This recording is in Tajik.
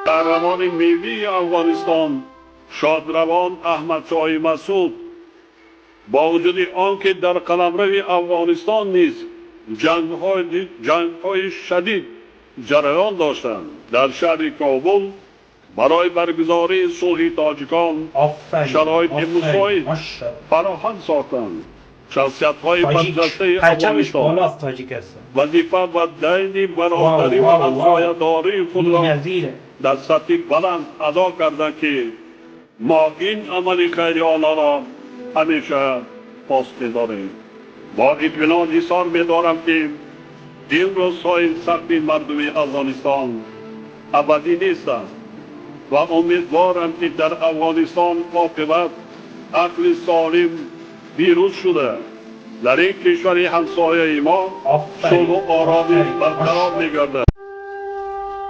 Қаҳрамони миллии Афғонистон шодравон Аҳмадшоҳ Масъуд бо вуҷуди он ки дар қаламрави Афғонистон низ ҷангҳои шадид ҷараён доштанд, дар шаҳри Кобул барои баргузории сулҳи тоҷикон Офарин, шароити офарин, мусоид машааллоҳ. Фароҳам сохтанд. Шахсиятҳои Тоҷик барҷастаи парчамаш Афғонистон боلاст, тоҷикистон. Вазифа ва дайни бародарӣ Вау, ва вау, вау. ҳамсоядории худро Беназире. Дар сатҳи баланд адо карданд, ки мо ин амали хайриёнаро ҳамеша пос медорем. Бо итминон изҳор медорам, ки ин рӯзҳои сахти мардуми Афғонистон абадӣ нестанд ва умедворам, ки дар Афғонистон оқибат ақли солим пирӯз шуда, дар ин кишвари ҳамсояи мо Офарин, сулҳу оромӣ офарин, барқарор машааллоҳ. Мегардад.